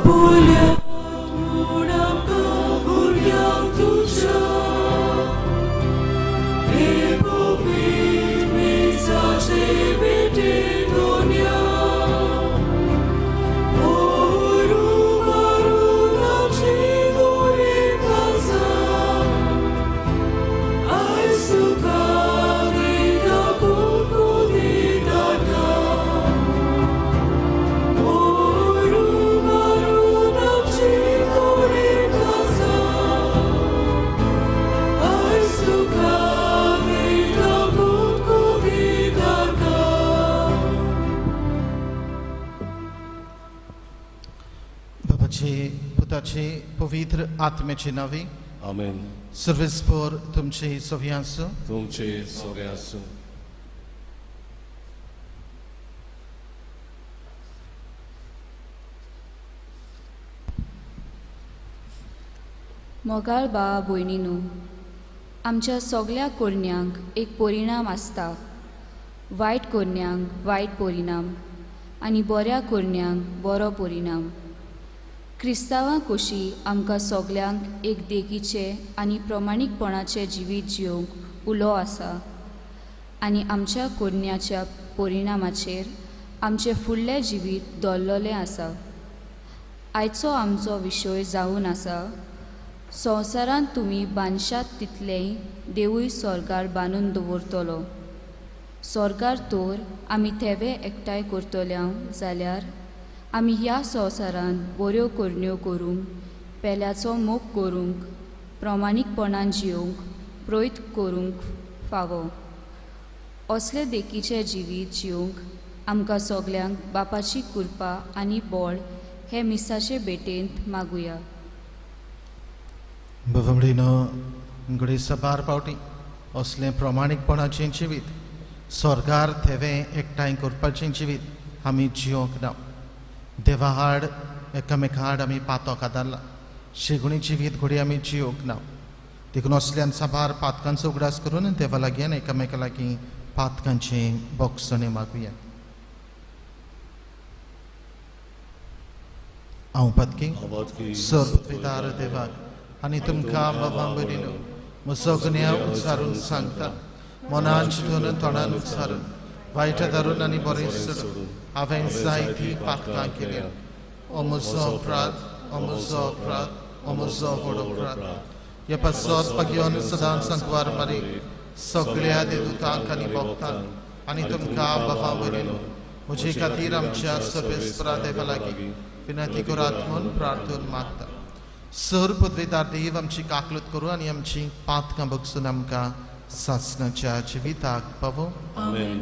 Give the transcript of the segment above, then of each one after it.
आपुल्यात म्हूण आमकां भुरग्यांक तुज्या हे पवित्र मिसाचे भेटेन दोन्या पुताचे पवित्र आत्म्याचे नावे आमेन. सर्वेस्पोर तुमचे सवी आसूं. तुमचे सवे आसूं. मोगाळ भावा भयणीनू, आमच्या सगल्या करण्यांक एक परिणाम आसता. वायट करण्यांक वायट परिणाम आनी बऱ्या करण्यांक बरो परिणाम. क्रिस्तांवां कशी आमकां सगल्यांक एक देखीचें आनी प्रमाणीकपणाचें जिवीत जियोवंक उलो आसा आनी आमच्या करण्याच्या परिणामाचेर आमचें फुडलें जिवीत दवरलेलें आसा. आयचो आमचो विशय जावन आसा, संवसारांत तुमी बांदशात तितलेंय देवूय स्वर्गार बांदून दवरतलो. स्वर्गार तर आमी थेवे एकठांय करतले जाल्यार आमी ह्या संवसारांत बऱ्यो करण्यो करूंक, पेल्याचो मोग करूंक, प्रमाणीकपणान जियोवंक प्रयत्न करूंक फावो. असले देखीचें जिवीत जियोवंक आमकां सगल्यांक बापाची कृपा आनी बळ हे मिसाचे भेटेंत मागुया. बाबा घडये साबार पावटी असलें प्रमाणीकपणाचें जिवीत, स्वर्गार थेवें एकठांय करपाचें जिवीत आमी जियोवंक ना. देवा हाड एकामेका हाड आमी पातक आदारला, शेगुणी जिवीत घडये आमी जियोवंक ना. देखून असल्यान साबार पातकांचो उगडास करून देवा लागीं आनी एकामेका लागीं पातकांचें बोगसणें मागुया. हांव पातकी सर्वदार देवाक आनी तुमकां बाबा भयणीनू म्हजो गुन्यांव उच्चारून सांगता. मनान चिंतून तोंडान उच्चारून वायट धरून आनी बरें सोडून हांवें जायतीं पातकां केल्या. ओ म्हजो अपराध, ओ म्हजो अपराध, ओ म्हजो व्हड अपराध. ह्या पासत पागयोन सदांच सांकवार मारी सगळ्या देदुतांक आनी भक्तांक आनी तुमकां बाबा भयणीनू म्हजे खातीर आमच्या सर्वेस्परा देवा लागीं विनंती करात म्हूण प्रार्थना मागता. सर पदवेदार देव आमची काकलूत करूं आनी आमची पातकां बगसून आमकां सासणाच्या जिविताक पावो. आमेन.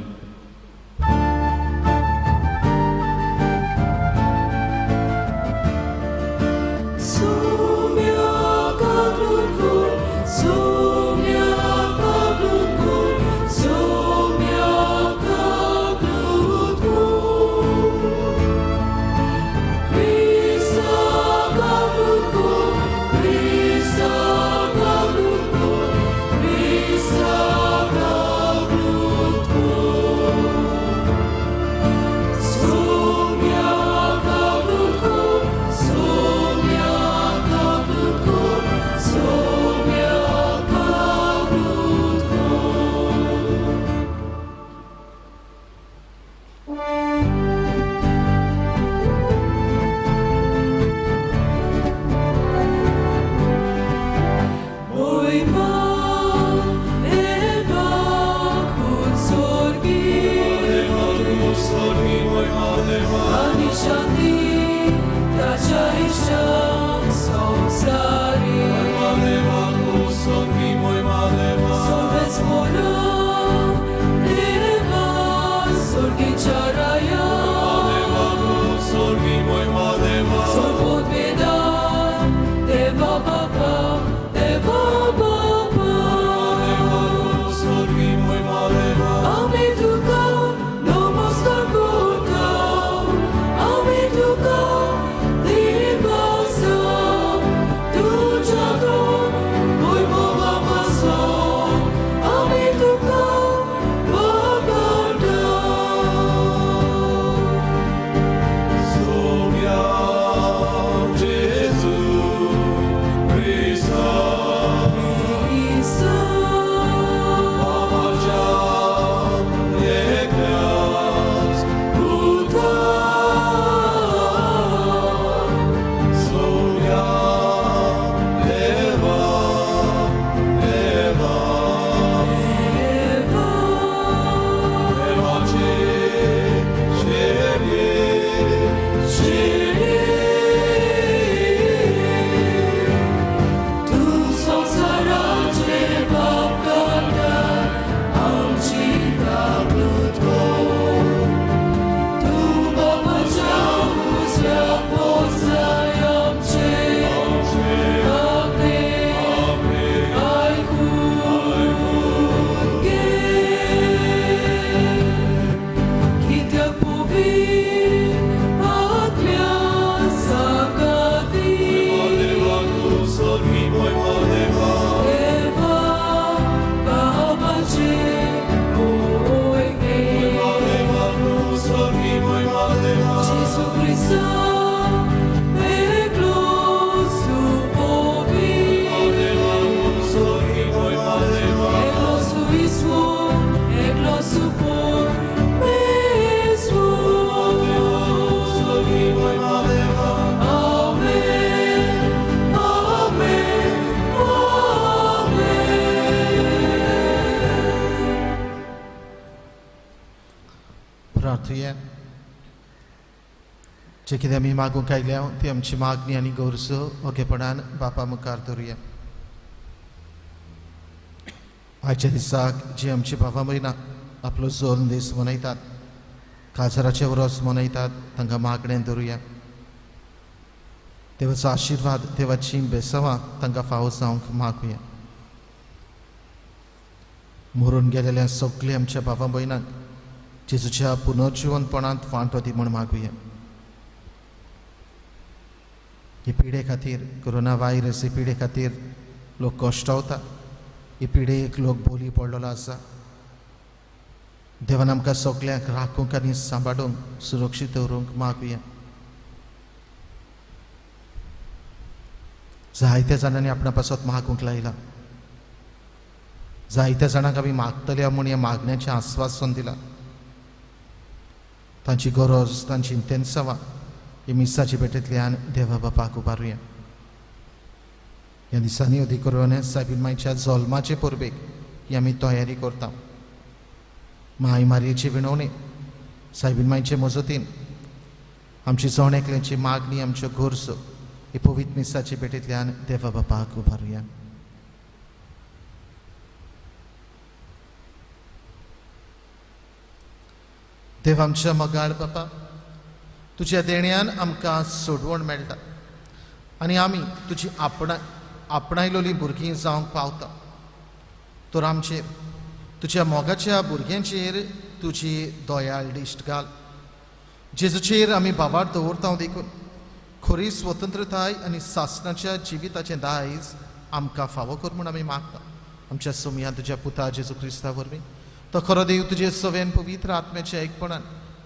Krista, जे कितें आमी मागूंक आयल्या ती आमची मागणी आनी गरजो ओगेपणान बापा मुखार दवरुया. आयच्या दिसाक जी आमची बाबा भयणां आपलो जोल्म दीस मनयतात, काजराचे उरोस मनयतात, तांकां मागणें दवरुया. देवाचो आशिर्वाद, देवाची बेसवां तांकां फावो जावंक मागुया. मरून गेलेल्या सगळे आमच्या बाबा भयणांक जेजूच्या पुनर्जिवनपणांत वांटो दी म्हूण मागुया. हे पिडे खातीर, कोरोना व्हायरस हे पिडे खातीर लोक कश्टावता, हे पिडेक लोक बोली पडलेलो आसा. देवान आमकां सगल्यांक राखूंक आनी सांबाळूंक, सुरक्षीत दवरूंक मागुया. जायत्या जाणांनी आपणा पासत मागूंक लायला, जायत्या जाणांक आमी मागतले म्हूण ह्या मागण्याचें आस्वासन दिलां. तांची गरज, तांची इंतेन्सांवां ही मिसाची भेटेंतल्यान देवा बापाक उबारुया. ह्या दिसांनी अदीक करून सायबीण मायच्या जल्माचे परबेक ही आमी तयारी करता. माय मारयेची विणवणी, सायबीण मायचे मजतीन आमची जण एकल्याची मागणी, आमच्यो गरजो ही पवित्र मिसाची भेटेंतल्यान देवा बापाक उबारुया. देव आमच्या मोगाळ बापा, तुज्या देण्यान आमकां सोडवण मेळटा आनी आमी तुजी आपणायलोली भुरगीं जावंक पावता. तर आमचेर, तुज्या मोगाच्या भुरग्यांचेर तुजी दयाळ दिश्ट घाल. जेजूचेर आमी भावार्थ दवरता देखून खरी स्वतंत्रताय आनी सासणाच्या जिविताचें दायज आमकां फावो कर म्हूण आमी मागता. आमच्या सोमया तुज्या पुता जेजू क्रिस्ता वरवीं, तो खरो देव तुजे सवेन पवित्र आत्म्याच्या एकपणान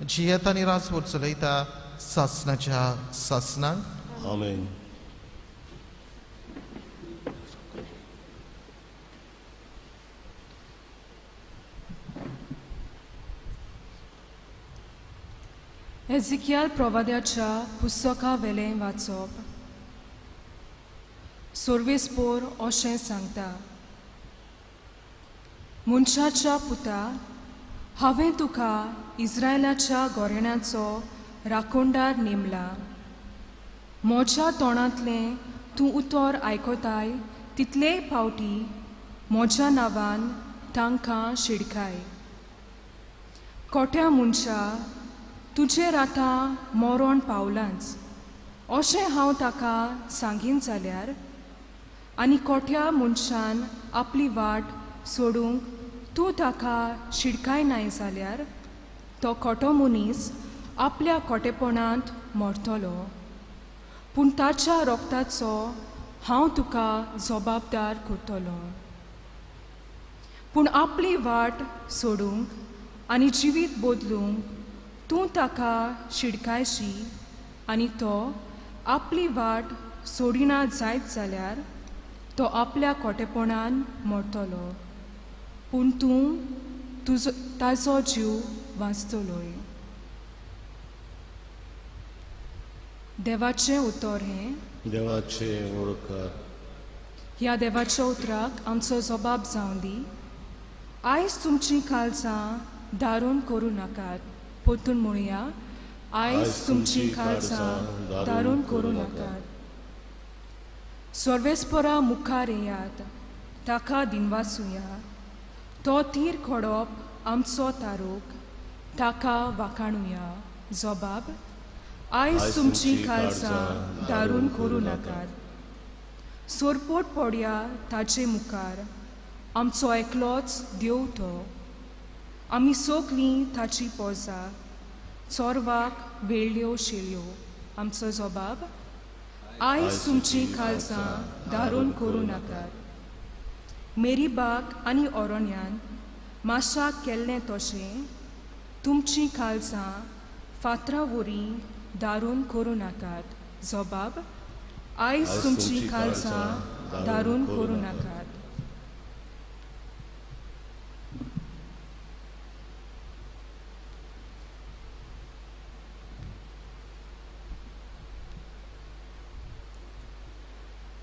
जियेता आनी राजवट चलयता सासणाच्या सासणाक. आमेन. एझिकियल प्रवाद्याच्या पुस्तका वेलें वाचप. सोर्वेसपोर अशें सांगता, मनशाच्या पुता, हांवें तुका इस्रायलाच्या गोरेणाचो राखणदार नेमला. म्हज्या तोंडांतलें तूं उतर आयकताय तितलेय फावटी म्हज्या नांवान तांकां शिडकाय. कोट्या मनशा, तुजेर आतां मरण पावलांच अशें हांव ताका सांगीन जाल्यार, आनी कोट्या मनशान आपली वाट सोडूंक तूं ताका शिडकाय नाय जाल्यार, तो खोटो मनीस आपल्या खोटेपणांत मरतलो, पूण ताच्या रोगताचो हांव तुका जबाबदार करतलो. पूण आपली वाट सोडूंक आनी जिवीत बदलूंक तूं ताका शिडकायशी आनी तो आपली वाट सोडिना जायत जाल्यार तो आपल्या खोटेपणान मरतलो, पूण तूं तुजो ताजो जीव वाचतलोय. देवाचें उतर हें. देवाचें उपकार. ह्या देवाच्या उतराक आमचो जबाब जावं दी. आयज तुमचीं काळजां दारून करूं नाकात. परतून म्हणया, आयज तुमचीं काळजां दारून करूं नाकात. सर्वेस्परा मुखार येयात, ताका दिनवासुया. तो तीर खोडप आमचो तारूक, ताका वाखाणुया. जबाब, आयज तुमचीं काळजां दारून करूं नाकात. सोरपोट पडया ताचे मुखार, आमचो एकलोच देव तो. आमी सगलीं ताची पोजा, चोरवाक वेळ्यो शेळ्यो. आमचो जबाब, आयज तुमचीं काळजां दारून करूं नाकात. मेरीबाक आनी ओरोन्यान माशाक केल्लें तशें तुमचीं काळजां फातरा वरी दारून करूं नाकात. जबाब, आयज तुमचीं काळजां दारून करूं नाकात.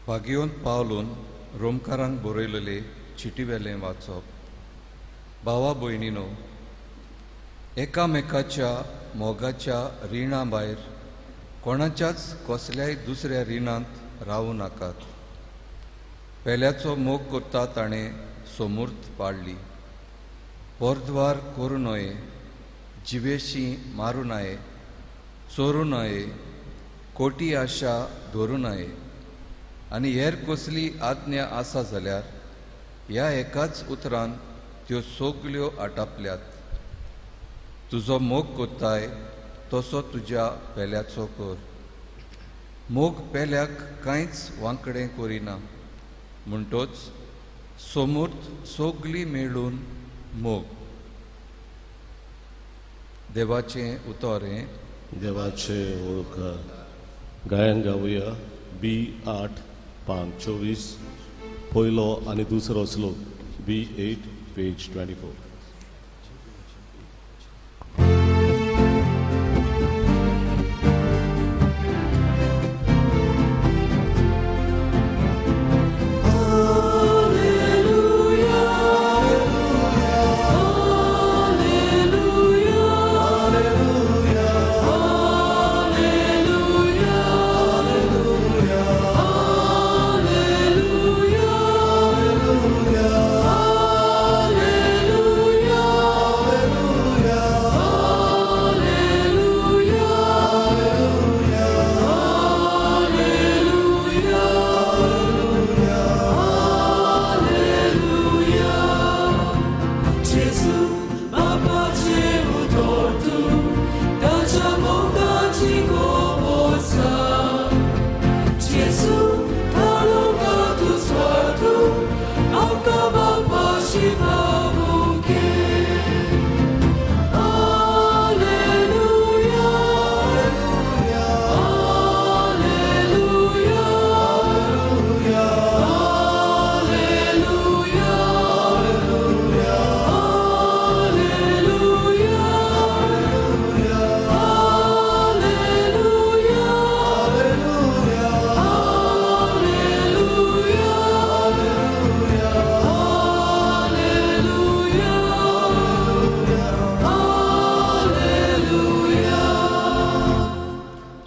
भाग्योन पावलून रोमकारांक बरयलेले चिटीवेलें वाचप. भावा भयणीनो, एकामेकाच्या मोगाच्या रिणा भायर कोणाच्याच कसल्याय दुसऱ्या रिणांत रावूं नाकात. पेल्याचो मोग करता ताणें सोमूर्त पाडली. पोरद्वार करूं नये, जिवेशी मारूं नये, चोरूं नये, कोटी आशा धरूं नये आनी हेर कसली आज्ञा आसा जाल्यार ह्या एकाच उतरान त्यो सगल्यो आटापल्यात. तुजो मोग कोत्ताय तसो तुज्या पेल्याचो कर. मोग पेल्याक कांयच वांकडें करिना, म्हणटोच सोमूर्त सगली मेळून मोग. देवाचें उतर हें. देवाचे ओळख. गायन गावया बी 8 पान 24, पयलो आनी दुसरो श्लोक. बी 8 पेज 24.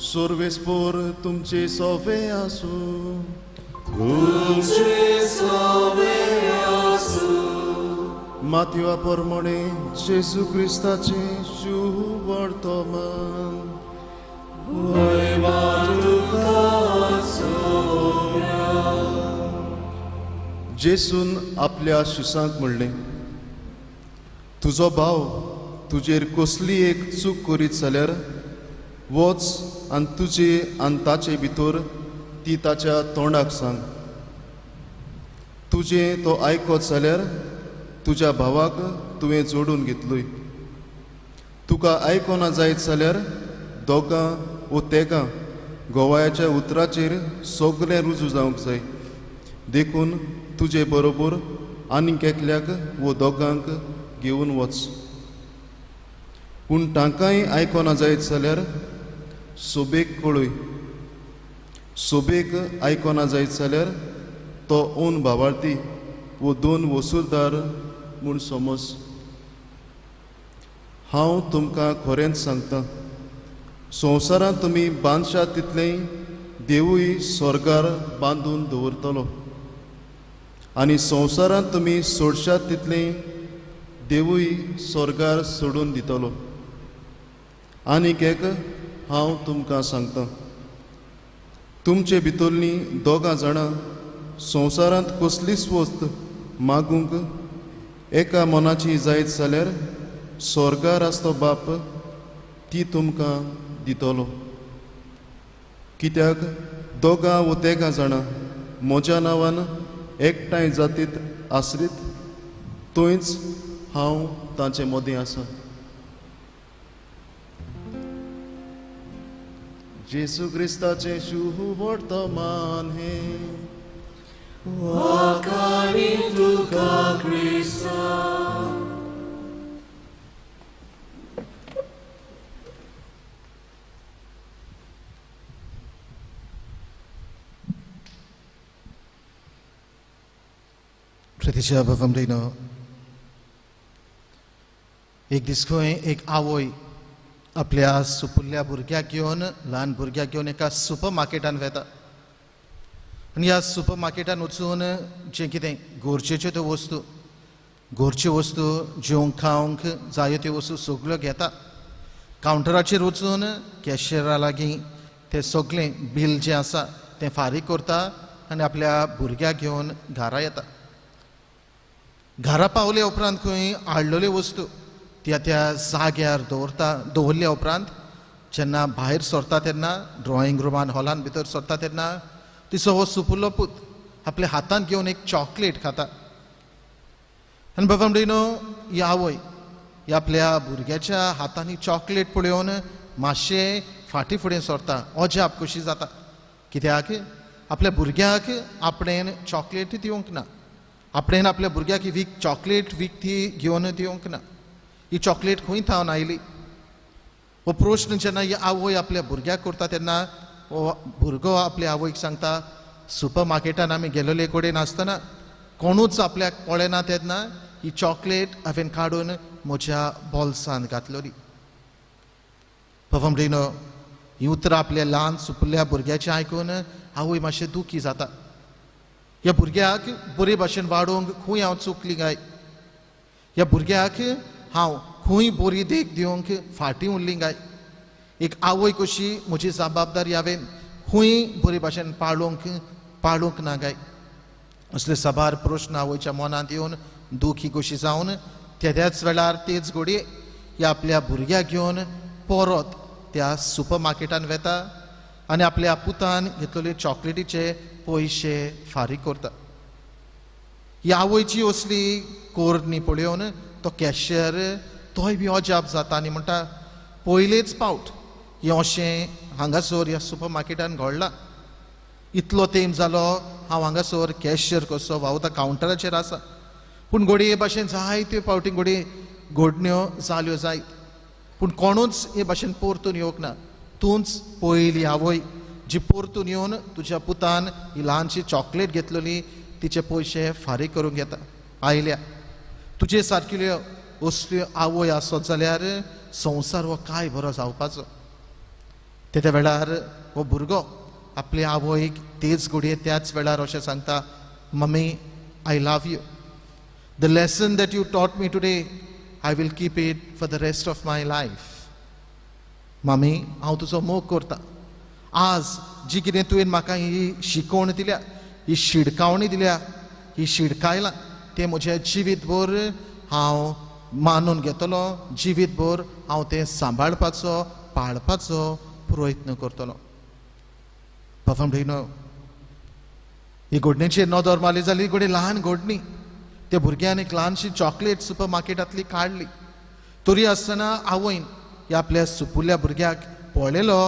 सर्वेस्पोर तुमचे सोवे आसूं. तुमचे सोवे आसूं. मातयो प्रमाणे जेजू क्रिस्ताचे शुभवर्तमान. जेसून आपल्या शिसांक म्हणलें, तुजो भाव तुजेर कसली एक चूक करीत जाल्यार वच आनी तुजे आनी ताचे भितर ती ताच्या तोंडाक सांग. तुजें तो आयकत जाल्यार तुज्या भावाक तुवें जोडून घेतलोय. तुका आयकना जायत जाल्यार दोगां वो तेगां गोवायाच्या उतराचेर सगळें रुजू जावंक जाय. देखून तुजे बरोबर आनीक एकल्याक वो दोगांक घेवन वच. पूण तांकांय आयकना जायत जाल्यार सोबेक कळय. सोबेक आयकना जायत जाल्यार तो ओन भावार्थी वो दोन वसूरदार म्हूण समज. हांव तुमकां खरेंच सांगता, संवसारांत तुमी बांदशात तितलें देवूय स्वर्गार बांदून दवरतलो, आनी संवसारांत तुमी सोडशात तितलें देवूय स्वर्गार सोडून दितलो. आनीक एक हांव तुमकां सांगता, तुमचे भितरलीं दोगां जाणां संवसारांत कसलीच वस्त मागूंक एका मनाची जायत जाल्यार स्वर्गार आसतो बाप ती तुमकां दितलो. कित्याक दोगां वो तेगां जाणां म्हज्या नांवान एकठांय जातीत आसरीत थंयच हांव तांचे मदीं आसा. जेजू क्रिस्ताचें शुभवर्तमान हें. वाखाणी तुका क्रिस्ता. प्रतिशा भवमरीनो एक दीस खंय एक आवय आपल्या सुपुल्ल्या भुरग्याक घेवन, ल्हान भुरग्याक घेवन एका सुपर मार्केटान वेता आनी ह्या सुपर मार्केटान वचून जें कितें गरजेच्यो त्यो वस्तू, घरच्यो वस्तू, जेवंक खावंक जायो त्यो वस्तू सगळ्यो घेता. कावंटराचेर वचून कॅशियरा लागीं तें सगळें बील जें आसा तें फारीक करता आनी आपल्या भुरग्याक घेवन घरा येता. घरा पावले उपरांत खंय हाडलेल्यो वस्तू त्या त्या जाग्यार दवरता. दवरल्या उपरांत जेन्ना भायर सरता तेन्ना ड्रॉइंग रुमान हॉलान भितर सरता तेन्ना तिचो हो सुपुल्लो पूत आपल्या हातांत घेवन एक चॉकलेट खाता. आनी बाबा म्हणिनो ही आवय ही आपल्या भुरग्याच्या हातांनी चॉकलेट पळोवन मातशें फाटीं फुडें सरता, अजाप कशी जाता. कित्याक आपल्या भुरग्याक आपणेन चॉकलेट दिवंक ना, आपणेन आपल्या भुरग्याक ही चॉकलेट विकती घेवन दिवंक ना. ही चॉकलेट खंय थावन आयली हो प्रश्न जेन्ना ही आवय आपल्या भुरग्याक करता तेन्ना हो भुरगो आपल्या आवयक सांगता, सुपर मार्केटान आमी गेलेले कडेन आसतना कोणूच आपल्याक पळयना तेन्ना ही चॉकलेट हांवें काडून म्हज्या बोल्सांत घातलोली. बाबा ही उतरां आपल्या ल्हान सुपुल्ल्या भुरग्याचें आयकून आवय मातशें दुखी जाता. ह्या भुरग्याक बरे भाशेन वाडोवंक खंय हांव चुकली काय, ह्या भुरग्याक हांव खंय बरी देख दिवंक फाटीं उरली काय, एक आवय कशी म्हजी जबाबदारी हांवें खंय बरे भाशेन पाळूंक ना काय, असले साबार प्रश्न आवयच्या मनांत येवन दुखी कशी जावन तेद्याच वेळार तेच घडये ह्या आपल्या भुरग्याक घेवन परत त्या सुपर मार्केटान वेता आनी आपल्या पुतान घेतलेले चॉकलेटीचे पयशे फारीक करता. ही आवयची असली कोरणी पळोवन तो कॅशियर तोय बी अजाप जाता आनी म्हणटा, पयलेच पावट हें अशें हांगासर ह्या सुपर मार्केटान घडलां. इतलो तेंप जालो हांव हांगासर कॅशियर कसो वावता कावंटराचेर आसा, पूण घडये हे भाशेन जायत्यो फावटी घडये घडण्यो जाल्यो जायत, पूण कोणूच हे भाशेन परतून येवंक ना. तूंच पयली आवय जी परतून येवन तुज्या पुतान ही ल्हानशी चॉकलेट घेतलेली तिचे पयशे फारीक करूंक येता आयल्या. तुजे सारकिल्यो असल्यो आवय आसत जाल्यार संवसार हो काय बरो जावपाचो. तेद्या वेळार हो भुरगो आपले आवयक तेच घडये त्याच वेळार अशें सांगता, mummy I love you, the lesson that you taught me today I will keep it for the rest of my life. Mummy हांव तुजो मोग करता, आज जी कितें तुवें म्हाका ही शिकवण दिल्या, ही शिडकावणी दिल्या, ही शिडकायला तें म्हजें जिवीतभर हांव मानून घेतलो, जिवीतभर हांव तें सांबाळपाचो पाळपाचो प्रयत्न करतलो. बाबा भयणो ही घडणेचेर नदर मारली जाल्यार घडये ल्हान घडणी, त्या भुरग्यान एक ल्हानशी चॉकलेट सुपर मार्केटांतली काडली, तरी आसतना आवयन ह्या आपल्या सुपुल्ल्या भुरग्याक पळयलो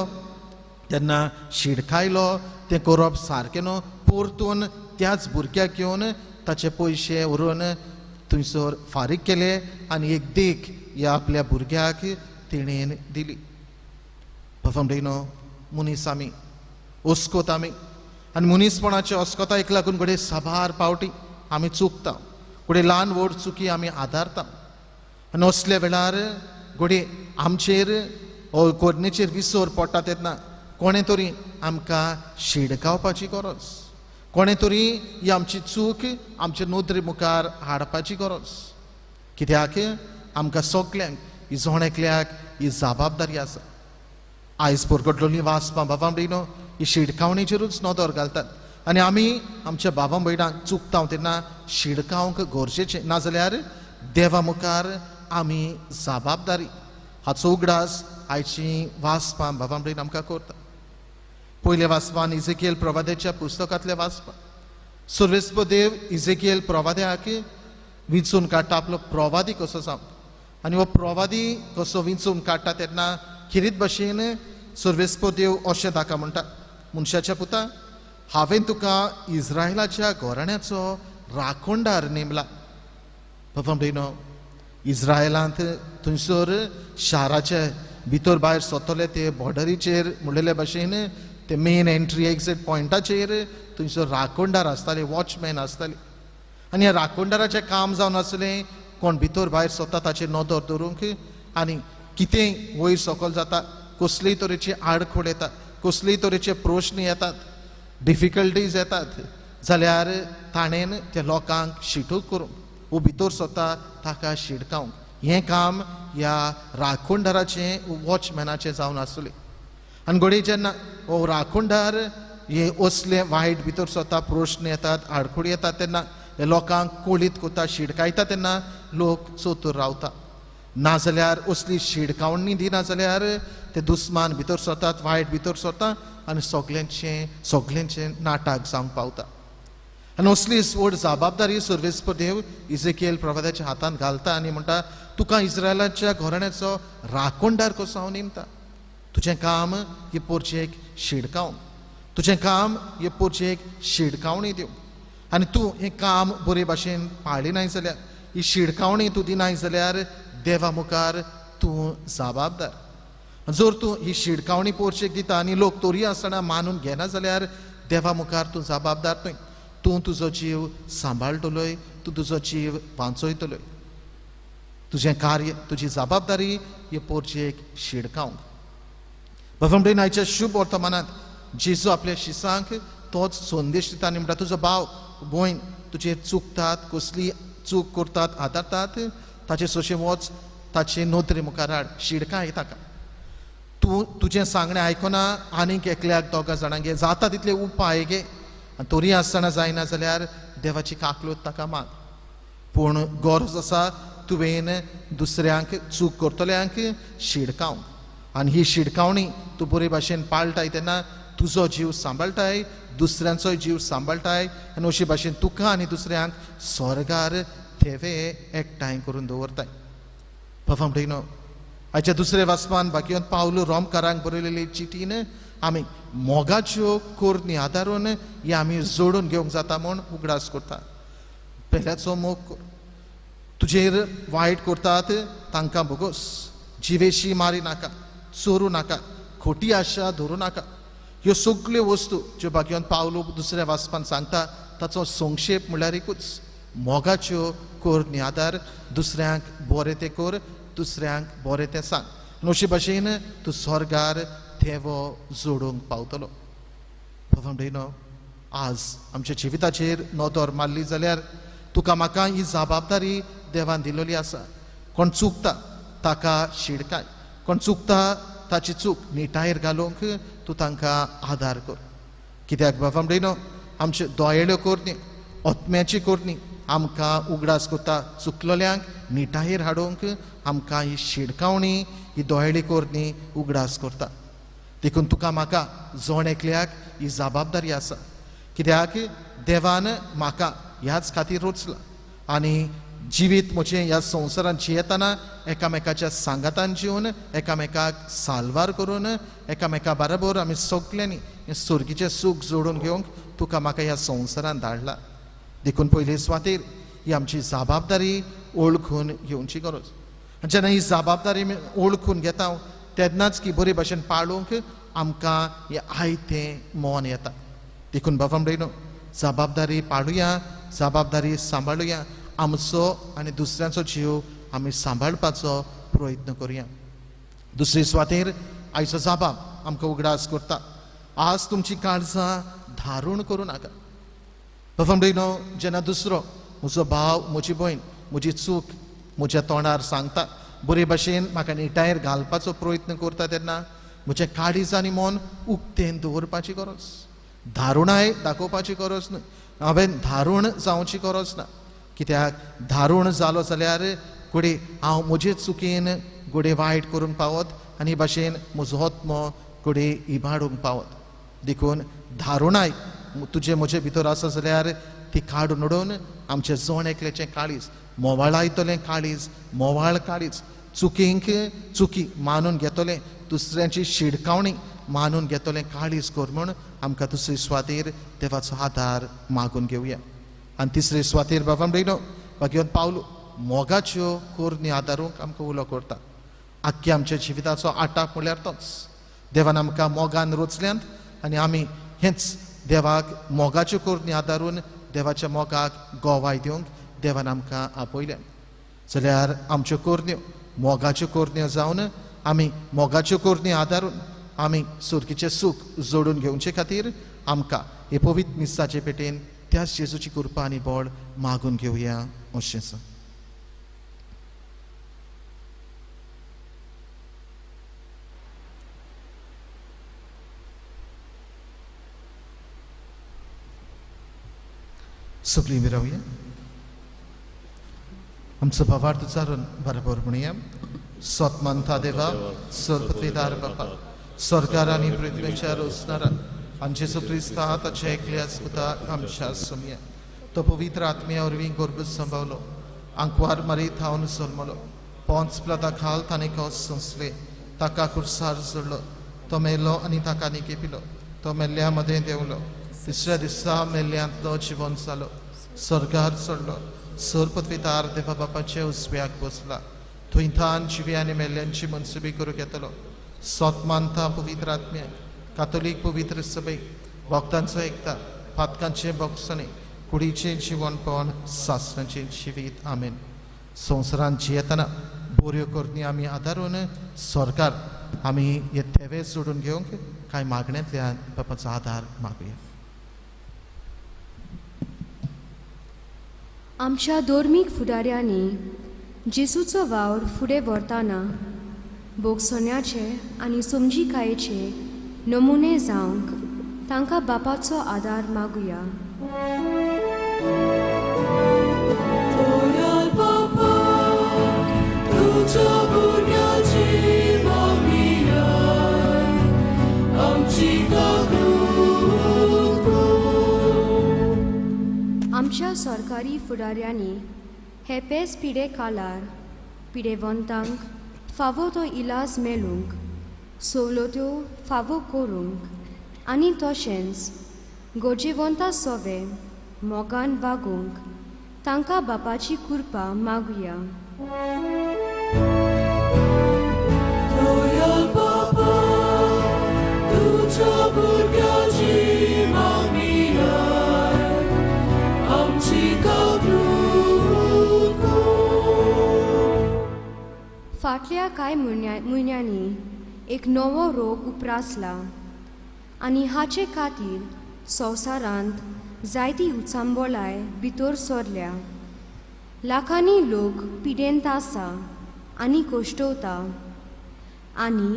तेन्ना शिडकायलो, तें करप सारकें न्हू, परतून त्याच भुरग्याक घेवन ताचे पयशे व्हरून थंयसर फारीक केले आनी एक देख ह्या आपल्या भुरग्याक तेणेन दिली. बाबा भयणो मनीस आमी, अस्कोत आमी, आनी मनीसपणाचे अस्कोतायेक लागून घडये साबार पावटी आमी चुकता, घडये ल्हान व्हड चुकी आमी आदारता आनी असल्या वेळार घडये आमचेर कोरणेचेर विसर पडटा तेन्ना कोणें तरी आमकां शिडकावपाची गरज, कोणें तरी ही आमची चूक आमचे नदरे मुखार हाडपाची गरज. कित्याक आमकां सगल्यांक ही जण एकल्याक ही जबाबदारी आसा. आयज परगटलोली वाचपां बाबा भयणो ही शिडकावणेचेरूच नदर घालतात आनी आमी आमच्या बाबा भयणांक चुकता तेन्ना शिडकावंक गरजेचें, नाजाल्यार देवा मुखार आमी जबाबदारी. हाचो उगडास आयची वाचपां बाबा भयण आमकां करता. पयल्या वाचपान इजेकियल प्रवाद्याच्या पुस्तकांतल्या वाचपां सर्वेस्पर देव इजेकियल प्रवाद्याक विंचून काडटा आपलो प्रवादी कसो जावन, आनी हो प्रवादी कसो विंचून काडटा तेन्ना खेरीत भाशेन सर्वेस्पर देव अशें ताका म्हणटा, मनशाच्या पुता हांवें तुका इस्रायलाच्या घराण्याचो राखणदार नेमला. बाबा भयणो इस्रायलांत थंयसर शाराचे भितर भायर सरतले ते बॉर्डरीचेर म्हणलेले भाशेन ते मेन एंट्री एक्झिट पॉयंटाचेर थंयसर राखणदार आसताले, वॉचमॅन आसताले आनी ह्या राखणदाराचें काम जावन आसलें कोण भितर भायर सरता ताचेर नदर दवरूंक आनी कितेंय वयर सकयल जाता, कसलेय तरेची आडखळ येता, कसलेय तरेचे प्रश्न येतात, डिफिकल्टीज येतात जाल्यार ताणें त्या लोकांक शिटूक करूंक वो भितर सरता ताका शिडकावंक हें काम ह्या राखणदाराचें वॉचमॅनाचें जावन आसलें. आनी घडये जेन्ना हो राखणदार हे असले वायट भितर सरता, प्रश्न येतात, आडखळी येतात तेन्ना हे लोकांक कोळीत करता, शिडकायता तेन्ना लोक चोतूर रावता. नाजाल्यार असली शिडकावणी दिना जाल्यार ते दुस्मान भितर सरतात, वायट भितर सरता आनी सगल्यांचें सगल्यांचें नाटक जावंक पावता. आनी असली व्हड जबाबदारी सर्वेस्पर देव इजेकियल प्रवादाच्या हातांत घालता आनी म्हणटा तुका इस्रायलाच्या घराण्याचो राखणदार कसो हांव नेमता. तुजें काम हे पोरचेक शिडकावंक, तुजें काम हे पोरचेक शिडकावणी दिवंक. आनी तूं हें काम बरे भाशेन पाळी नाय जाल्यार, ही शिडकावणी तूं दिनाय जाल्यार देवा मुखार तूं जबाबदार. जर तूं ही शिडकावणी पोरचेक दिता आनी लोक तोरी आसतना मानून घेना जाल्यार देवा मुखार तूं जबाबदार न्हय. तूं तुजो जीव सांबाळटलोय, तूं तुजो जीव वांचयतलोय. तुजें कार्य, तुजी जबाबदारी हे पोरचेक शिडकावंक. बाबा आयच्या शुभ वर्तमानांत जेजू आपल्या शिसांक तोच संदेश दिता आनी म्हणटा तुजो भाव भयण तुजेर चुकतात, कसली चूक करतात, आदारतात, ताचे सोशे वच, ताचे नदरे मुखार हाड, शिडकाय ताका. तूं तुजें सांगणें आयकना आनीक एकल्याक दोगा जाणांक घे, जाता तितले उपाय घे आनी तरी आसतना जायना जाल्यार देवाची काकलूत ताका माग. पूण गरज आसा तुवें दुसऱ्यांक चूक करतल्यांक शिडकावंक. आनी ही शिडकावणी तूं बरे भाशेन पाळटाय तेन्ना तुजो जीव सांबाळटाय, दुसऱ्यांचोय जीव सांबाळटाय आनी अशे भाशेन तुका आनी दुसऱ्यांक स्वर्गार थेवे एकठांय करून दवरताय. बाबा म्हणटा आयच्या दुसऱ्या वाचपान बाकी पावलू रोमकारांक बरयलेली चिटीन आमी मोगाच्यो करणी आदारून ही आमी जोडून घेवंक जाता म्हूण उगडास करता. पेल्याचो मोग कर, तुजेर वायट करतात तांकां भोगोस, जिवेशी मारी नाका, चोरूं नाका, खोटी आशा धरूं नाका. ह्यो सगल्यो वस्तू ज्यो बाकी पावलू दुसऱ्या वाचपान सांगता ताचो संक्षेप म्हणल्यार एकूच, मोगाच्यो करणी आदार, दुसऱ्यांक बरें तें कर, दुसऱ्यांक बरें तें सांग. अशे भाशेन तूं स्वर्गार थेवो जोडूंक पावतलो. बाबा म्हणटा आज आमच्या जिविताचेर नदर मारली जाल्यार तुका म्हाका ही जबाबदारी देवान दिलेली आसा. कोण चुकता ताका शिडकाय, कोण चुकता ताची चूक निटायेर घालूंक तूं तांकां आदार कर. कित्याक बाबा म्हणटा आमच्यो दोळ्यो करणी, आत्म्याची करणी आमकां उगडास करता चुकलेल्यांक निटायेर हाडूंक आमकां ही शिडकावणी, ही दोळी करणी उगडास करता. देखून तुका म्हाका जण एकल्याक ही जबाबदारी आसा. कित्याक देवान म्हाका ह्याच खातीर रचला आनी जिवीत म्हजें ह्या संवसारांत जियेतना एकामेकाच्या सांगातान जिवन, एकामेकाक साल्वार करून, एकामेका बरोबर आमी सगल्यांनी हें सुर्गीचें सूख जोडून घेवंक तुका म्हाका ह्या संवसारांत धाडला. देखून पयले सुवातेर ही आमची जबाबदारी ओळखून घेवची गरज. जेन्ना ही जबाबदारी ओळखून घेता तेन्नाच की बरे भाशेन पाळूंक आमकां हें आयतें मन येता. देखून बाबा म्हणटा जबाबदारी पाळुया, जबाबदारी सांबाळुया, आमचो आनी दुसऱ्यांचो जीव आमी सांबाळपाचो प्रयत्न करुया. दुसरे सुवातेर आयचो जबाब आमकां उगडास करता, आज तुमची काळजां धारूण करूं नाका. बाबा म्हणटा जेन्ना दुसरो म्हजो भाव, म्हजी भयण म्हजी चूक म्हज्या तोंडार सांगता, बरे भाशेन म्हाका निटायेर घालपाचो प्रयत्न करता तेन्ना म्हजें काळीज आनी मन उक्तें दवरपाची गरज, धारुणाय दाखोवपाची गरज न्हय. हांवें धारूण जावची गरज ना. कित्याक धारूण जालो जाल्यार घडये हांव म्हजे चुकीन घडये वायट करूंक पावत आनी भाशेन म्हजो आत्मो घडये इबाडूंक पावत. देखून धारुणाय तुजे म्हजे भितर आसा जाल्यार ती काडून उडोवन आमचें जण एकल्याचें काळीज मोवाळायतलें, काळीज मोवाळ काळीज, चुकींक चुकी मानून घेतलें, दुसऱ्यांची शिडकावणी मानून घेतलें काळीज कर म्हूण आमकां दुसरे सुवातेर देवाचो आदार मागून घेवया. आनी तिसरे सुवातेर बाबा म्हणटा बाकी पावलू मोगाच्यो करणी आदारूंक आमकां उलो करता. आख्ख्या आमच्या जिविताचो आटाप म्हणल्यार तोच. देवान आमकां मोगान रचल्यांत आनी आमी हेंच देवाक मोगाच्यो करणी आदारून देवाच्या मोगाक गोवाय दिवंक देवान आमकां आपयलें. जाल्यार आमच्यो करण्यो मोगाच्यो करण्यो जावन आमी मोगाच्यो करण्यो आदारून आमी सुर्गीचें सूख जोडून घेवचे खातीर आमकां हे पवित्र मिसाचे पेटेन त्याच जेजूची कृपा आनी बळ मागून घेवया अशें आसा. सगळीं विरावया आमचो भावार्थ उच्चारून बरोबर म्हणया. स्वत मानता देवा सर्वपृथ्वीदार बापा सरकार आनी पृथ्वीच्या रोसणारा आनी जेजू क्रिस्ता ताच्या एकल्याच पुता आमच्या सोमया तो पवित्र आत्म्या वरवीं गर्भ संभावलो आंकवार मारी थावन जल्मलो पोंच प्लाता खाल ताणें कस सोंसले ताका खुर्सार जोडलो तो मेलो आनी ताका निकेपिलो तो मेल्ल्या मदें देंवलो तिसऱ्या दिसा मेल्ल्यांतलो जिवन जालो स्वर्गार चडलो सरपत्वीदार देवा बापाच्या उजव्याक बसला थंय थान जिवी आनी मेल्ल्यांची मनसुबी करूंक येतलो. सोत मानता पवित्र आत्म्याक कातोलीक पवित्र सभेक भक्तांचो एकता पातकांचें भोगसणें कुडीचें जिवनपण सासणाचें जिवीत. आमेन. संवसारांत जियेतना बऱ्यो करणी आमी आदारून सरकार आमी हे थेवे जोडून घेवंक कांय मागण्यांतल्यान बापाचो आदार मागुया. आमच्या धर्मीक फुडाऱ्यांनी जेजूचो वावर फुडें व्हरतना भोगसण्याचे आनी समजिकायेचे नमुने जावंक तांकां बापाचो आदार मागुया. आमच्या सरकारी फुडाऱ्यांनी हे पेज पिडे कालार पिडेवंतांक फावो तो इलाज मेळूंक सवलत्यो फावो करूंक आनी तशेंच गरजेवंता सोवे मोगान वागूंक तांकां बापाची कृपा मागुया. फाटल्या कांय म्हयन्यांनी एक नवो रोग उप्रासला आनी हाचे खातीर संवसारांत जायती उचांबळाय भितर सरल्या. लाखांनी लोक पिडेंत आसा आनी कश्टवता आनी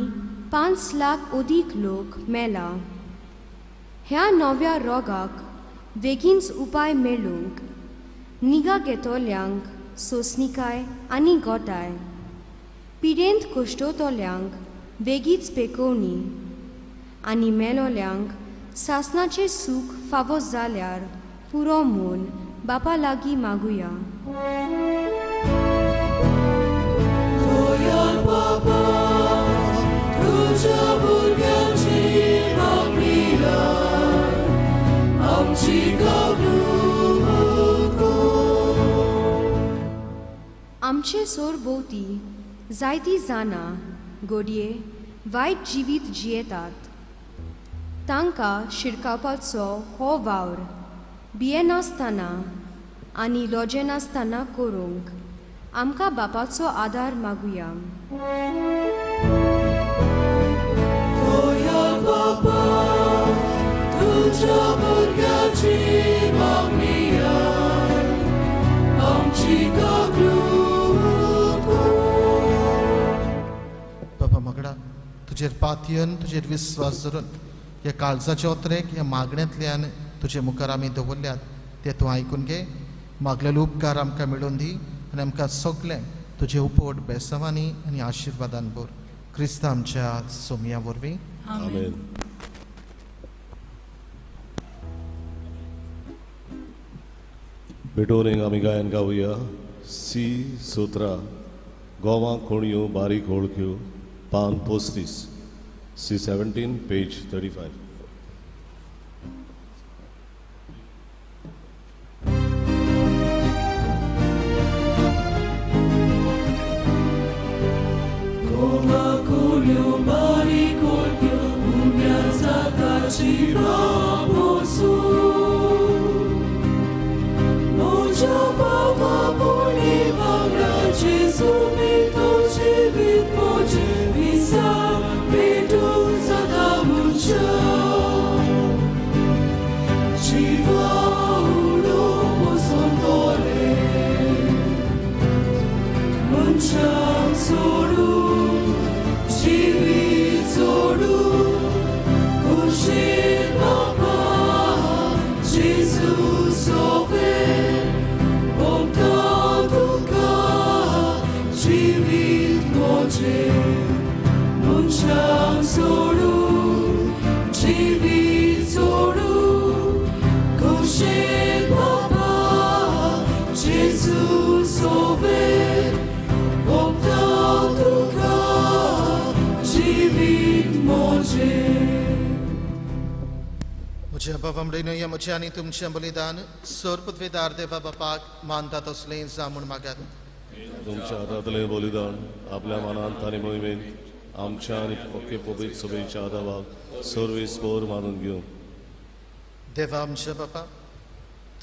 5 लाख अदीक लोक मेला. ह्या नव्या रोगाक बेगीनच उपाय मेळूंक निगा घेतल्यांक सोंसणीकाय आनी गोटाय पिडेंत कश्टवतल्यांक बेगीच पेकोवणी आनी मेलोल्यांक सासणाचें सूख फावो जाल्यार पुरो म्हूण बापा लागीं मागुया. आमचे सरभोंवती जायतीं जाणां घडये वायट जिवीत जियेतात. तांकां शिरकावपाचो हो वावर भियेनासतना आनी लजेनासतना करूंक आमकां बापाचो आदार मागुया. बाबा मगडा तुजेर पातयन तुजेर विस्वास धरून ह्या काळजाच्या ओतरेक ह्या मागण्यांतल्यान तुजे मुखार आमी दवरल्यात ते तूं आयकून घे. मागलेले उपकार आमकां मेळोवन दी आनी आमकां सगळें तुजे उपट बेसांवांनी आनी आशिर्वादान भर. क्रिस्ता आमच्या सोमया वरवीं. आमेन. भेटोवणेक आमी गायन गावया सी 17 गोवा कोणयो बारीक ओळख्यो पान 35 सी 17 पेज 35. गोवा कोणयो बारीक ओळख्यो उण्या जाता जिवा Gesù mi dolce सोवे ओंपता तुका जिवीत म्हजें. म्हज्या बाबा म्हणून म्हजें आनी तुमचें बलिदान सर्वपदवेदार देवा बापाक मानता तसलें जावं म्हूण मागात. तुमच्या हातांतलें बलिदान आपल्या मनांत आनी मोहिमेंत आमच्या आनी पक्के पवित्र सभेच्या आदावाक सर्वेस्पर मानून घेवं. देवा आमच्या बापा,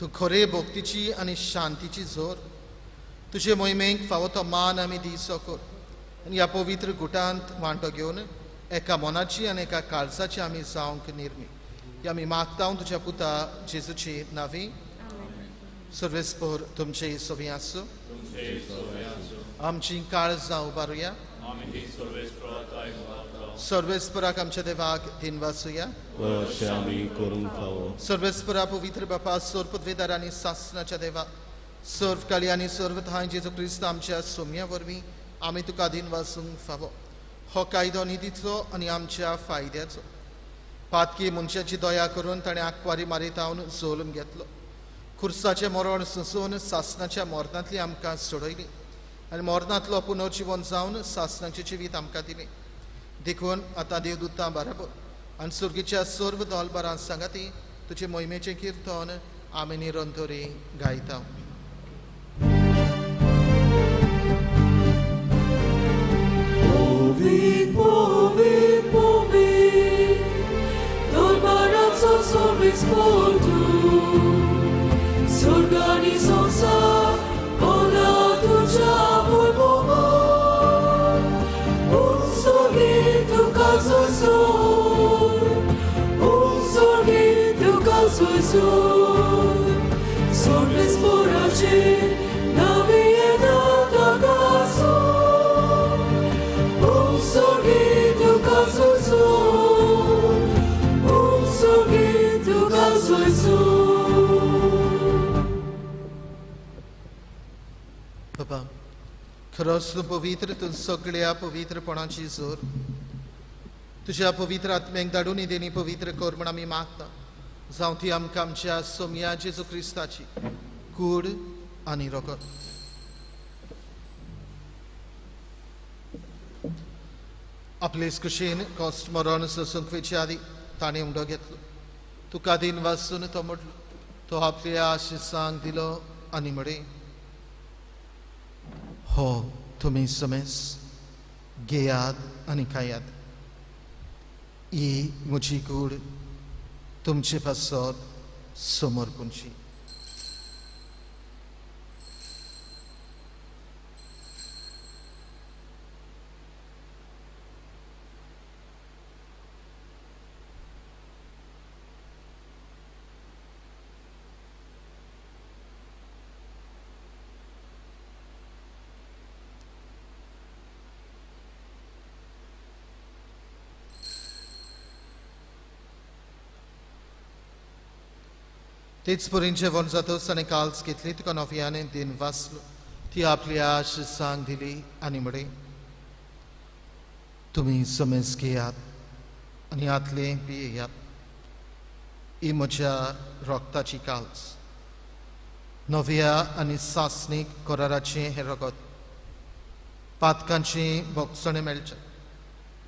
तूं खरे भक्तीची आनी शांतीची जोर, तुजे मोहिमेक फावो तो मान आमी दिसो कर आनी ह्या पवित्र गुटांत वांटो घेवन एका मनाची आनी एका काळजाची आमी जावंक निर्मी. आमी मागता तुज्या पुता जेजूची नावी. सर्वेस्पर तुमचे सवी आसूं. आमची काळजां उबारुया. सर्वेस्पराक आमच्या देवाक दिनवासुया. सर्वेस्परा पवित्र बापा, सर्वपदवेदार आनी सासनाच्या देवा, सर्व काली आनी सर्व ठांय जेजू क्रिस्त आमच्या सोम्या वरवीं आमी तुका दिनवासूंक फावो. हो कायदो निधीचो आनी आमच्या फायद्याचो. पातकी मनशाची दया करून ताणें आंकवारी मारीत जोलून घेतलो. खुर्साचें मरण सोंसून सासनाच्या मरणांतली आमकां सोडयली आनी मरणांतलो पुनर्जिवन जावन सासनाचें जिवीत आमकां दिलें. देखून आतां देवदूतां बराबर आनी सुर्गीच्या सर्व दोलबारां सांगाती तुजे मोहिमेचें किर्तन आमी निरंतरी गायता. Sorgani sonsa ola tuja voibova un sorgi tu kazozo un sorgi tu kazozo sorles porace navieda tagaso un sorgi tu kazozo un sorgi tu kazozo. बाबा, खरोच तूं पवित्र, तूं सगळ्या पवित्रपणाची जोर. तुज्या पवित्र आत्म्याक धाडून देणी पवित्र कर म्हूण आमी मागता. जावं ती आमकां आमच्या सोम्या जेजू क्रिस्ताची कूड आनी रगत. आपलेच कुशीन कश्ट मरण सोसूंक वयचे आदीं ताणें उंडो घेतलो. तुका दिन वासून तो म्हटलो, तो आपल्या आशिसांक दिलो आनी म्हळें, हो तुमी समेस घेयात आनी खायात. ही म्हजी कूड तुमचे पासत समर्पणची. तेच परीन जेवण जातच आनी काल्स घेतली, तुका नव्याने दिन वाचलो, ती आपली आशिसांक दिली आनी म्हळें, तुमी समेज घेयात आनी हातलें पियेयात. ही म्हज्या रगताची काल्स, नव्या आनी सासणीक कराराचें हें रगत. पातकांची भोगसणें मेळचें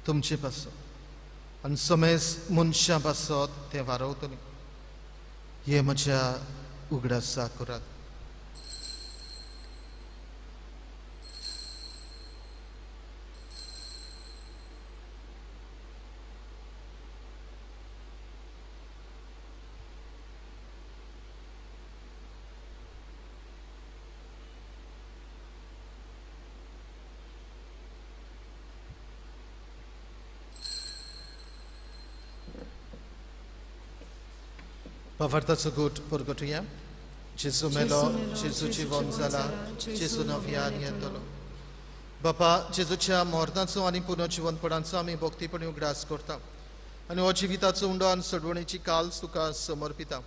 तुमचे पासत आनी समेज मनशां पासत तें वारवतलें. हे म्हज्या उगडासा करात. Pavartaço gut purgatoria, Gesù melo, Gesù जिवन जाला, जेजू नव्यान येतलो. बापा, जेजूच्या मरणाचो आनी पुनर्जिवनपणाचो आमी भक्तीपणी उगडास करता आनी हो जिविताचो उंडो आनी सोडवणेची काल्स तुका समर्पिता.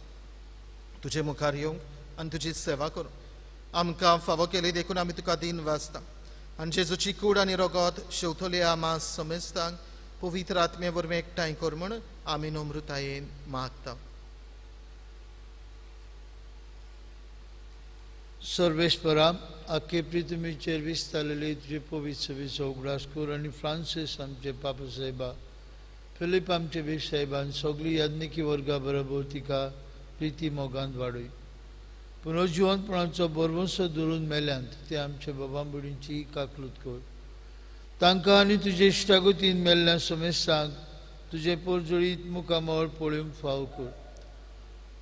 तुजे मुखार येवंक आनी तुजी सेवा करूंक आमकां फावो केली देखून आमी तुका दिन वाचता आनी जेजूची कूड आनी रगत शेवतले आमा समेस्तांक पवित्र आत्मे वरवीं एकठांय कर म्हूण आमी नम्रतायेन मागता. सर्वेस्परा आखे पृथ्वीचेर विस्तारलेली तुजे पवित्र सभेचो उगडास कर आनी फ्रांसीस आमचे पापा साहेबा, फिलीप आमचे बीफ साहेबान सगळी याज्ञिकी वर्गा बरोबर तिका प्रिती मोगांत वाडय. पुनर्जिवंतपणाचो बरवंसो धरून मेल्यांत ते आमच्या बाबा भयणींची काकलूत कर. तांकां आनी तुजे इश्टागतीन मेल्ल्या समेस्तांक तुजें पोरजळीत मुखामळ पळोवंक फाव कर.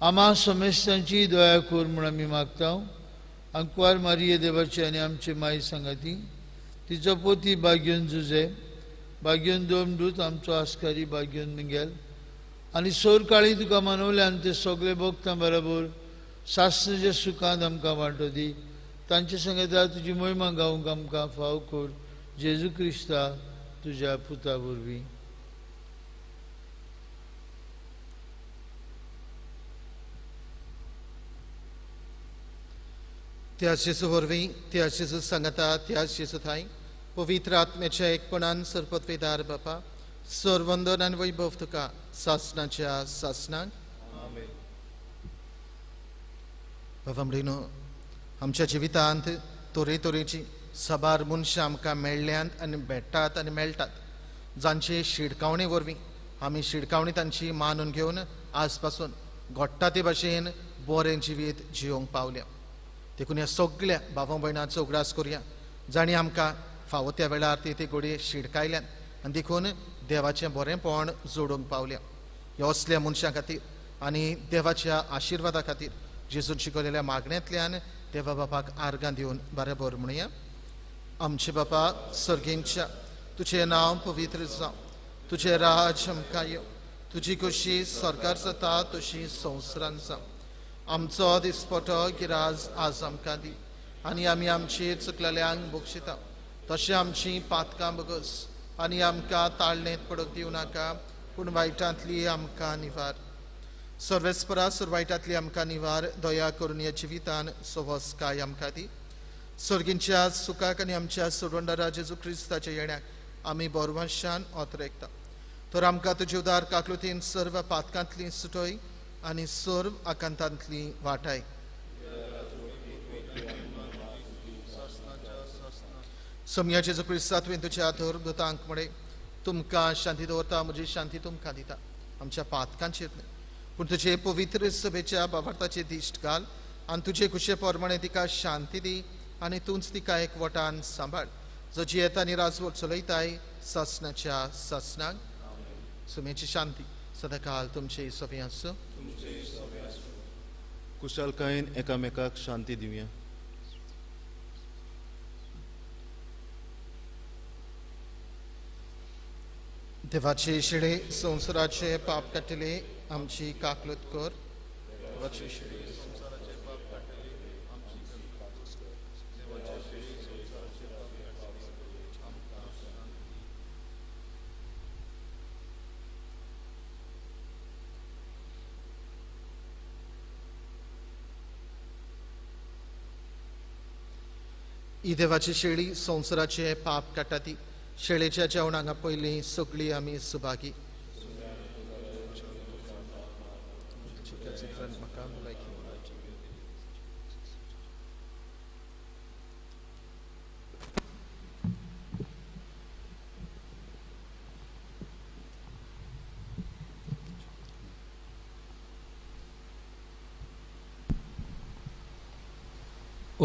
आमा समेस्तांची दया कर म्हूण आमी मागता. आंकवार मारिये देवाचे आनी आमचे माई सांगाती, तिचो पोती बाग्योन जुजे, बाग्योन दोमदूत आमचो आस्कारी बाग्योन मिंगेल आनी सोर काळी तुका मानवल्यान ते सगळे भक्तां बरोबर सासणाच्या सुखांत आमकां वांटो दी. तांचे सांगता तुजी मोहिमा गावंक आमकां फाव कर, जेजू क्रिस्ता तुज्या पुता वरवीं. त्याच जेजू वरवीं, त्याच जेजू सांगता, त्याच जेजू थांय पवित्र आत्म्याच्या एकपणान सरपत्वेदार बापा, सरवंदन आनी वैभव तुका सासणाच्या सासणाक. बाबा भयणीनो, आमच्या जिवितांत तरेतरेची साबार मनशां आमकां मेळ्ळ्यांत आनी भेट्टात आनी मेळटात, जांचे शिडकावणे वरवीं आमी शिडकावणी तांची मानून घेवन आज पासून घडटा ते भाशेन बरें जिवीत जियोंक पावल्या. देखून ह्या सगळ्या बाबा भयणांचो उगडास करुया जांणी आमकां फावो त्या वेळार ती ते घडये शिडकायल्यान आनी देखून देवाचें बरेंपण जोडूंक पावल्या. ह्या असल्या मनशां खातीर आनी देवाच्या आशिर्वादा खातीर जेजून शिकयलेल्या मागण्यांतल्यान देवा बापाक आर्गां दिवन बरोबर म्हणया. आमचे बापा सर्गेंच्या, तुजें नांव पवित्र जावं, तुजें राज आमकां येवं, तुजी खोशी सरकार जाता तशी संवसारान जावं. आमचो दिसपटो गिराज आज आमकां दी आनी आमी आमचे चुकलेल्यांक बक्षिता तशें आमची पातकां बगस आनी आमकां ताळणेंत पडूंक दिवं नाका, पूण वायटांतली आमकां निवार. सर्वेस्परा सर वायटांतली आमकां निवार, दया करून ह्या जिवितान सवसकाय आमकां दी. सर्गींच्या सुखाक आनी आमच्या सोडवणदारा जेजू क्रिस्ताच्या येण्याक आमी बोरवांशान ओतरेकता. तर आमकां तुजे उदार काकलुतीन सर्व पातकांतली सुटय आनी सर्व आकांतांतली वाटाय. सोमया जेजू क्रिस्ता तुवें तुज्या धर्मदूतांक म्हळें, तुमकां शांती दवरता, म्हजी शांती तुमकां दिता. आमच्या पातकांचेर न्हय पूण तुजे पवित्र सभेच्या बाबार्थाचे दिश्ट घाल आनी तुजे खुशे प्रमाणे तिका शांती दी आनी तूंच तिका एकवटान सांबाळ, जो जियेता आनी राजवट चलयताय सासणाच्या सासणाक. सुमेची शांती सदांकाल तुमचे सवे आसूं. कुशालकायेन एकामेकाक शांती दिवया. देवाचे शिळे संवसाराचे पाप काडटले आमची काकलूत कर. देवाचे शिळे संवसाराचे पाप काडटले आमची काकलूत कर. देवाचे शिळे संवसाराचे पाप काडटले आमकां शांती. ही देवाची शेळी संवसाराचे पाप काडटा ती शेळेच्या जेवणाक पयलीं सगळीं आमी सुभागी.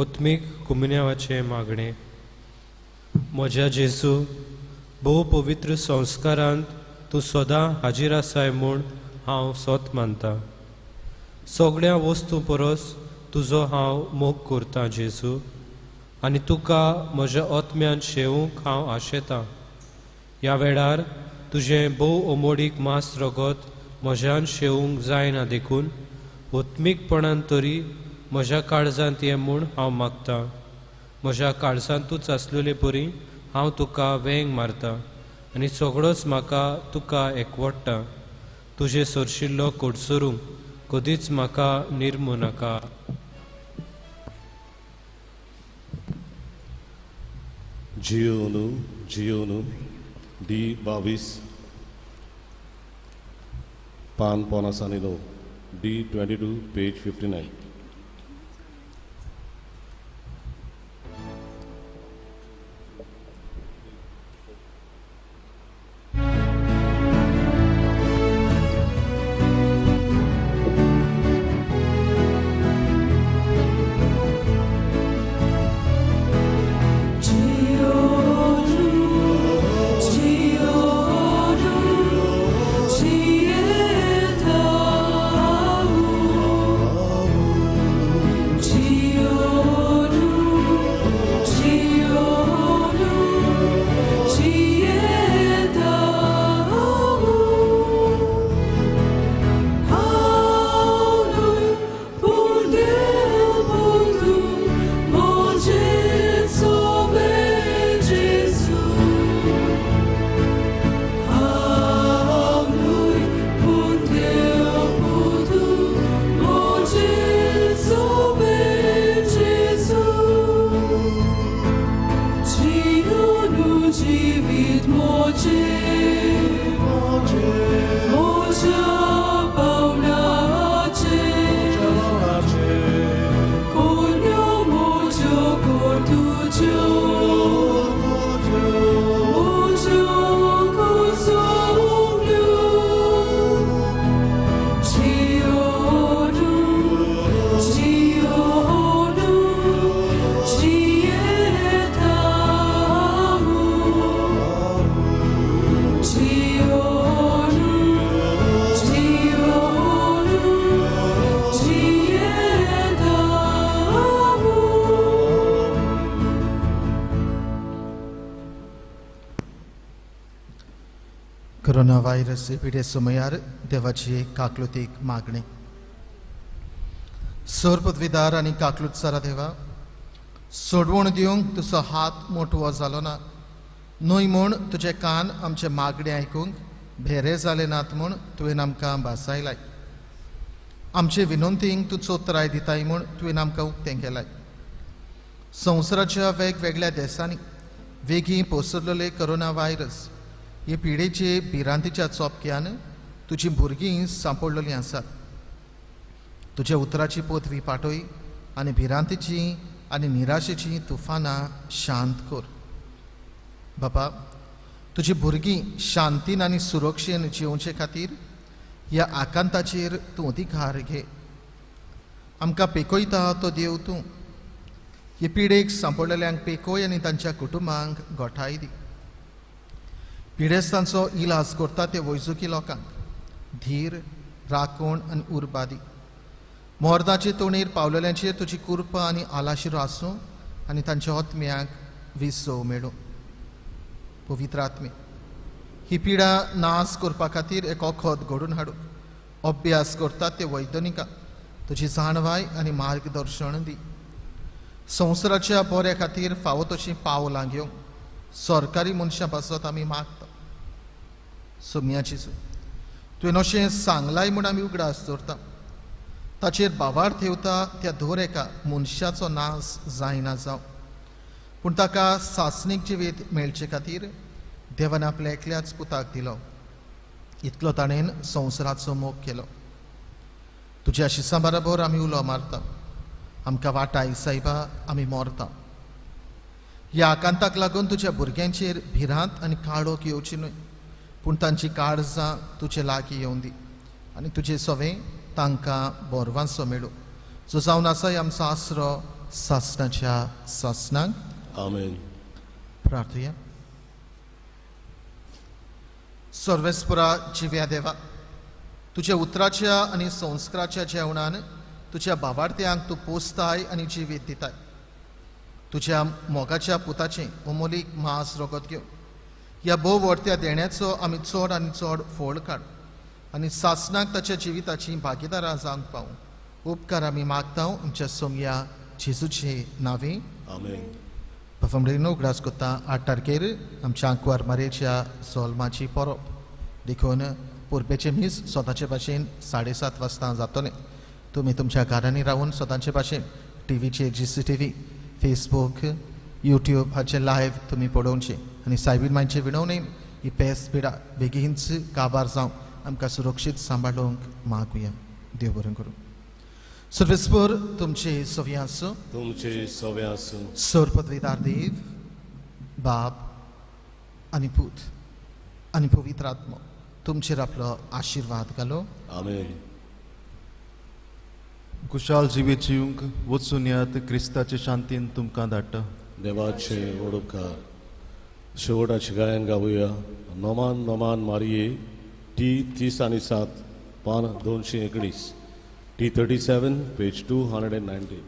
आत्मीक कुमिन्यावाचें मागणें. म्हज्या जेजू, भोव पवित्र संस्कारांत तूं सदां हाजीर आसाय म्हूण हांव सोत मानतां. सगळ्या वस्तूं परस तुजो हांव मोग करतां जेजू, आनी तुका म्हज्या आत्म्यान शेवूंक हांव आशेतां. ह्या वेळार तुजें भोव अमोडीक मांस रगत म्हज्यान शेवूंक जायना देखून आत्मीकपणान तरी म्हज्या काळजांत ये म्हूण हांव मागतां. म्हज्या काळजांतूच आसलेले परी हांव तुका वेंग मारतां आनी सगळोच म्हाका तुका एकवडटा. तुजें सरशिल्लो कोडसरूंक कदीच म्हाका निर्मू नाका. जियोनु जियोनु डी 22 पान 8.75 डी 22 पेज 59. कोरोना व्हायरस पिडे समयार देवाची काकलुतीक मागणी. सर पदवीदार आनी काकलूत सारा देवा, सोडवण दिवंक तुजो हात मोटवो जालो ना न्हय म्हूण तुजे कान आमचे मागणे आयकूंक भेरे जाले नात म्हूण तुवें आमकां भासायलाय. आमचे विनंतींक तूं चोत्राय दिताय म्हूण तुवें आमकां उक्तें केलाय. संवसाराच्या वेगवेगळ्या देशांनी वेगीं पसरलेले कोरोना व्हायरस हे पिडेचे भिरांतीच्या चोपक्यान तुजी भुरगीं सांपडलेलीं आसात. तुज्या उतराची पदवी पाटय आनी भिरांतीची आनी निराशेची तुफानां शांत कर. बापा, तुजी भुरगीं शांतीन आनी सुरक्षेन जिवचे खातीर ह्या आकांताचेर तूं अधिकार घे. आमकां पेकयता तो देव तूं. हे पिडेक सांपडलेल्यांक पेकय आनी तांच्या कुटुंबांक गोठाय दी. पिडेस्तांचो इलाज करता ते वैजकी लोकांक धीर, राखण आनी उर्बा दी. मोर्दाचे तोणेर पावलेल्यांचेर तुजी कृपा आनी आलाशिरो आसूं आनी तांच्या आत्म्याक विसव मेळूं. पवित्र आत्मे, ही पिडा नाश करपा खातीर एक वखद घडून हाडूं. अभ्यास करतात ते वैज्ञानिकां तुजी जाणवाय आनी मार्गदर्शन दी. संवसाराच्या बऱ्या खातीर फावो तशीं पावलां घेवंक सरकारी मनशां पासत आमी मागता. सोम्याची तुवें अशें सांगलाय म्हूण आमी उगडास दवरता. ताचेर बावार थेवता त्या दर एका मनशाचो नाश जायना जावं, पूण ताका सासणीक जिवीत मेळचे खातीर देवान आपल्या एकल्याच पुताक दिलो. इतलो ताणें संवसाराचो मोग केलो. तुज्या शिसां बराबर आमी उलो मारता. आमकां वाटाय सायबा, आमी मरता. ह्या आकांताक लागून तुज्या भुरग्यांचेर भिरांत आनी काळोख येवची न्हय, पूण तांची काळजां तुजे लागीं येवन दी आनी तुजे सवें तांकां बोरवांसो मेळूं, जो जावन आसा आमचो आसरो सासणाच्या सासणाक. आमेन. प्रार्थुया. सर्वेस्परा जिव्या देवा, तुज्या उतराच्या आनी संस्काराच्या जेवणान तुज्या भावार्थ्यांक तूं पोसताय आनी जिवीत दिताय. तुज्या मोगाच्या पुताचें अमोलीक मांस रगत घेवन ह्या भोव व्हडत्या देण्याचो आमी चड आनी चड फोळ काड आनी सासणाक ताच्या जिविताची भागीदारां जावंक पावूं. उपकार आमी मागता आमच्या सोमया जेजूचे नांवे. आमेन. बाबा उगडास करता 8 तारखेर आमच्या आंकवार मारयेच्या सोल्माची परब, देखून परबेचें मीस स्वताचे भाशेन 7:30 वाजता जातलें. तुमी तुमच्या घरांनी रावन स्वताचे भाशेन टिवीचेर GCTV, Facebook, YouTube हाचे लायव्ह तुमी पळोवचें आनी सायबीन मांयचे विणवणेन ही पेस पिडा बेगीनच काबार जावं आमकां सुरक्षीत सांबाळूंक मागुया. देव बरें करूं. सर्वेस्पर तुमचे सव्या आसूं. तुमचे सव्या आसूं. सर पदवीदार देव बाप आनी पूत आनी पवित्र आत्मो तुमचेर आपलो आशिर्वाद घालो. आमेन. कुशाल जिवीत जिवंक वचून यात क्रिस्ताचे शांतीन तुमकां धाडटा. देवाचे वडोपकार. शेवटाचे गायन गावया. नमान नमान मारये टी 30 आणि 7 पान 219 T 37 page 219.